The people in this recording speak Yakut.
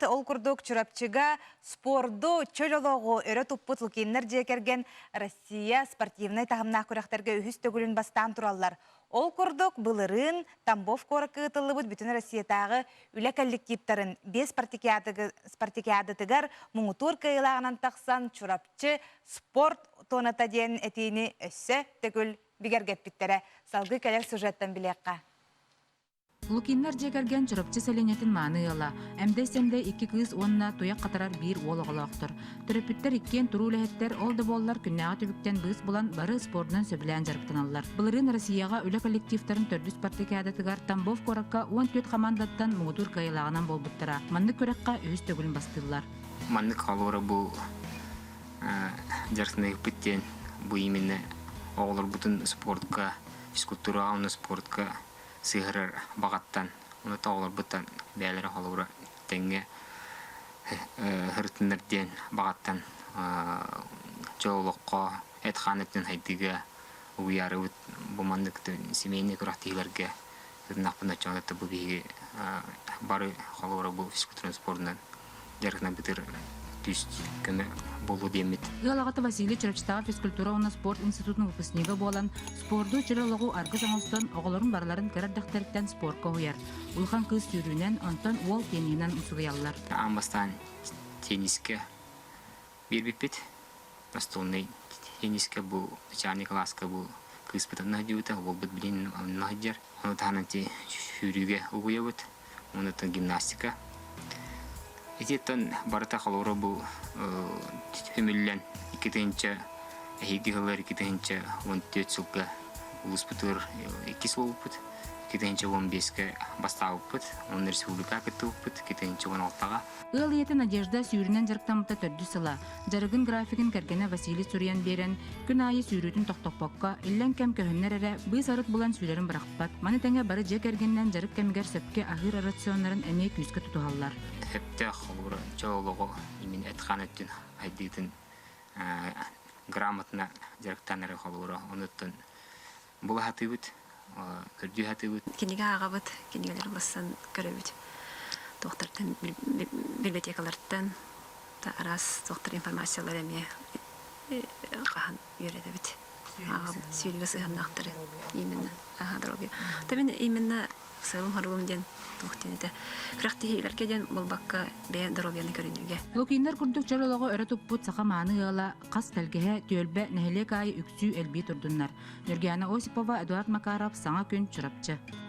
Ол курдук Чурапчыга спорду, чөл олоҕу өрө туппут Лукиннар дьиэ кэргэн Россия спортивнай таһымнаах күрэхтэргэ үһүс төгүлүн бастаан тураллар. Ол курдук былырыын Тамбов куоракка ыытыллыбыт Бүтүн Россиятааҕы үлэ коллективтарын биэс спартакиадатыгар муҥутуур кыайыылааҕынан тахсан Чурапчы спорт туоната диэн этиини өссө төгүл бигэргэппиттэрэ. Салгыы кэлэр сюжеттан билиэххэ. Лукиннар дьиэ кэргэн Чурапчы сэлиэнньэтин мааны ыала, эмдэй-сэмдэй икки кыыс уонна туйах хатарар биир уол оҕолоохтор. Төрөппүттэр иккиэн туруу үлэһиттэр, ол да буоллар күннээҕи түбүктэн быыс булан бары спордунан сөбүлээн дьарыктаналлар. Былырыын Россияҕа үлэ коллективтарын төрдүс спартакиадатыгар Тамбов куоракка 14 хамаандаттан муҥутуур кыайыылааҕынан буолбуттара. Маннык күрэххэ үһүс төгүлүн бастыыллар. Маннык холуора бу дьарыктаныахпыт диэн бу именно оҕолорбутун спортка, физкультураҕа уонна спортка сыһыарар баҕаттан уонна оҕолорбуттан бэйэлэрэ холобура тэҥҥэ һырытыннар диэн баҕаттан дьол олоххо эт-хаан өттүнэн сайдыыга угуйаарыбыт бу маннык семейный күрэхтэһиилэргэ ытыннахпына оччоҕуна бу биһиги бары холобура бу физкультурнай спордунан дьарыктанарбытыгар күүс көмө буолуо диэммит. Ыал аҕата Василий Чурапчытааҕы физкультура уонна спорт институтун выпускнига буолан, спорду чөл олоҕу аргыс оҥостон, оҕолорун барыларын кыра эрдэхтэриттэн спорка уһуйар. Улахан кыыс сүүрүүнэн, онтон уол тенниһинэн умсугуйаллар. Аан бастаан теннискэ биэрбиппит. Настольнай теннискэ бу начальный кылааска бу кыыспыт онно сылдьыбыта, уолбут билин онно сылдьар. Ону таһынан сүүрүүгэ угуйабыт. Уонна гимнастика. Ититтэн барыта холобура бу түмүллэн 2 тыһыынча эһиги сыллар 2014 сылга улууспутугар иккис буолбуппут. 2015-кэ бастаабыппыт, уонна республика кыттыбыппыт 2016-га. Ыал ийэтэ Надежда сүүрүнэн дьарыктаммыта төрдүс сыла. Дьарыгын графигын кэргэнэ Василий суруйан биэрэн, күн аайы сүүрүүтүн тохтоппокко, иллэҥ кэм көһүннэр эрэ, быыс-арыт булан сүүрэрин бырахпат. Маны тэҥэ бары дьиэ кэргэнинэн дьарык кэмигэр сөпкө аһыыр рационнарын эмиэ күүскэ тутуһаллар. Сөптөөх холобура чөл олоҕу имин эт-хаан өттүн хайдыытын грамотно дьарыктанары холобура онуттан була сатыыбыт, көрдүү сатыыбыт. Кинигэ ааҕабыт, кинигэлэр ылсан көрөбүт. Туохтартан библиотекалартан араас туохтар информациялар эмиэ хаһан үөрэтэбит. Сүүрүүгэ сыһыаннаахтары именно здоровье. Табин именно сыалым-хоругум диэн туох диэн этэ күрэхтэһиилэргэ диэн буолбакка бэйэ доруобуйаны көрүнүүгэ. Лукиннар курдук чөл олоҕу өрө туппут саха мааны ыала хас тэлгэһэ, түөлбэ, нэһилиэк аайы үксүү элбии турдуннар. Ньургуяна Осипова, Эдуард Макаров, Саҥа күн, Чурапчы.